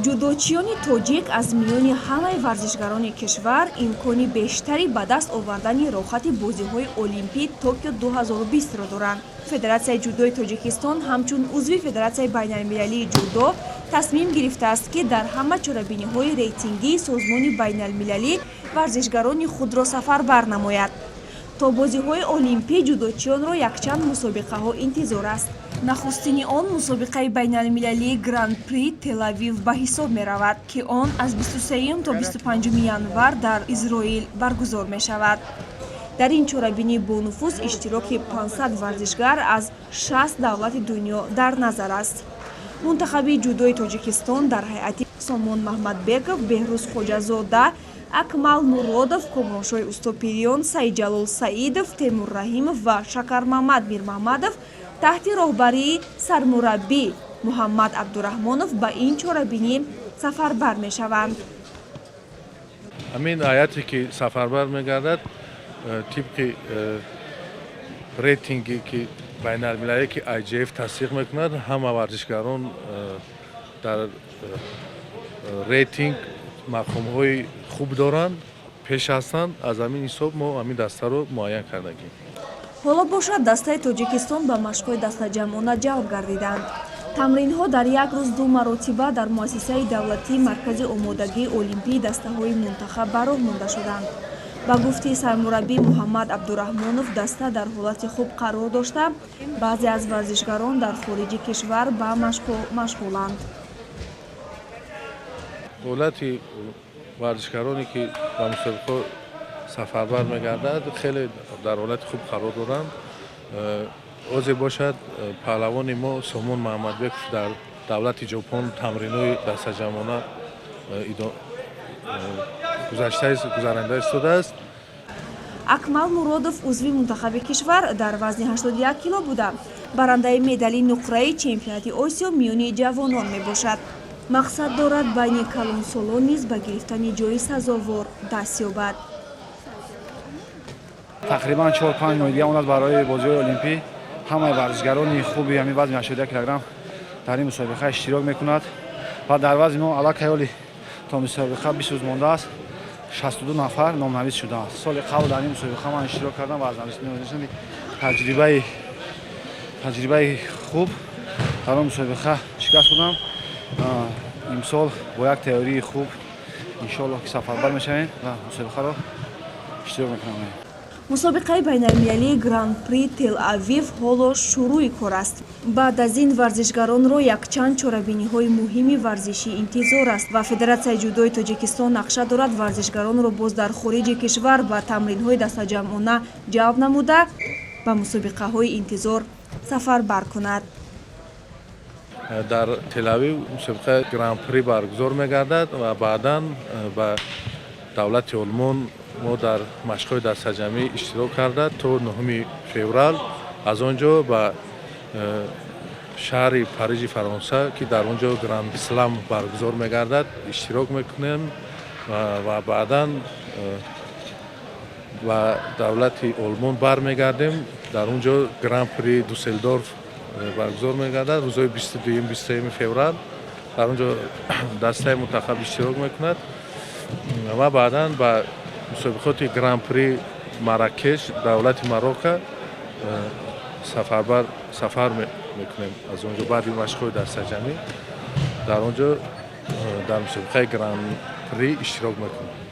Ҷудочиёни тоҷик аз миёни ҳамаи варзишгарони кишвар имкони бештари ба даст овардани роҳхати бозиҳои Олимпии Токио 2020-ро доранд. Федератсияи ҷудои Тоҷикистон ҳамчун узви Федератсияи байналмилалии ҷудо тасмим гирифтааст, ки дар ҳама чорабиниҳои рейтингии созмони байналмилалӣ варзишгарони худро сафарбар намояд. То бозиҳои олимпӣ ҷудочиёнро якчанд мусобиқаҳо интизор аст. Нахустини он мусобиқаи байналмилалии Гран-при Телавив ба ҳисоб меравад, ки он аз 23 то 25 январ дар Изроил баргузор мешавад. Дар ин чорабинии бонуфуз иштироки 500 варзишгар аз 60 давлати дунё дар назар аст. Мунтахаби ҷудои Тоҷикистон дар ҳайати Сомон Маҳмадбеков, Беҳрӯз Хоҷазода, Акмал Муродов, Комроншоҳи Устопириён, Саидҷалол Саидов, Темур Раҳимов ва Шакармамад Мирмаҳмадов таҳти роҳбарии сармураббӣ Муҳаммад Абдураҳмонов ба ин чорабинӣ сафарбар мешаванд. Ҳамин ҳайате, ки сафарбар мегардад, тибқи рейтинге, ки байналмилалие, ки IJF тасдиқ мекунад, ҳама варзишгарон дар рейтинг мақомҳои хуб доранд, пеш ҳастанд. Аз ҳамин ҳисоб мо ҳамин дастаро муайян кардагем. Ҳоло бошад, дастаи Тоҷикистон ба машқҳои дастаҷамъона ҷалб гардиданд. Тамринҳо дар як рӯз ду маротиба дар муассисаи давлатии Маркази омодагии олимпии дастаҳои мунтахаб ба роҳ монда шуданд. Ба гуфти сармураббӣ Муҳаммад Абдураҳмонов, даста дар ҳолати хуб қарор дошта, баъзе аз варзишгарон дар хориҷи кишвар ба машқҳо машғуланд. Ҳолати варзишгароне, ки ба мусобиқаҳо сафарбар мегардад, хеле дар ҳолати хуб қарор доранд. Ҳозир бошад, паҳлавони мо Сомон Маҳмадбеков дар давлати Ҷопон тамринҳои дастаҷамъона гузаронда истодааст. Акмал Муродов узви мунтахаби кишвар дар вазни 81 кило буда, барандаи медали нуқраи чемпионати Осиё миёни ҷавонон мебошад. Мақсад дорад, байни калонсолон низ ба гирифтани ҷои сазовор даст ёбад. Тақрибан 4-5 моҳи дига монад барои бозиҳои олимпӣ. Ҳамаи варзишгарони хуби ҳамин вазни 81 килограмм дар ин мусобиқа иштирок мекунад ва дар вазни мо аллакай ҳоли то мусобиқа 20 рӯз мондааст, 62 нафар номнавис шудааст. Соли қабл дар ин мусобиқа ман иштирок кардам ва аз нависни таҷрибаи хуб дар он мусобиқа шикаст будам. Имсол бо як тайёрии хуб, иншоаллоҳ, ки сафарбар мешавем ва мусобиқаро иштирок мекунам. Мусобиқаи байналмилалии Гран-при Тел-Авив ҳоло шурӯи кор аст. Баъд аз ин варзишгаронро якчанд чорабиниҳои муҳими варзишӣ интизор аст ва Федератсияи ҷудои Тоҷикистон нақша дорад, варзишгаронро боз дар хориҷи кишвар ба тамринҳои дастаҷамъона ҷалб намуда, ба мусобиқаҳои интизор сафарбар кунад. Дар Телавив мусобиқаи Гран-при баргузор мегардад ва баъдан ба давлати Олмон мо дар машқҳои дастаҷамъӣ иштирок карда, то 9 феврал аз он ҷо ба шаҳри Парижи Фаронса, ки дар он ҷо Гранд Слам баргузор мегардад, иштирок мекунем ва баъдан ба давлати Олмон бармегардем. Дар он ҷо Гран-при Дюссельдорф баргузор мегардад рӯзҳои 22-юм, 23 феврал. Дар он ҷо дастаи мунтахаб иштирок мекунад ва баъдан ба мусобиқоти Гран-при Маракеш, давлати Марокко, сафарбар сафар мекунем. Аз он ҷо баъди машқҳои дастаҷамъӣ дар он ҷо дар мусобиқаи Гран-при иштирок мекунем.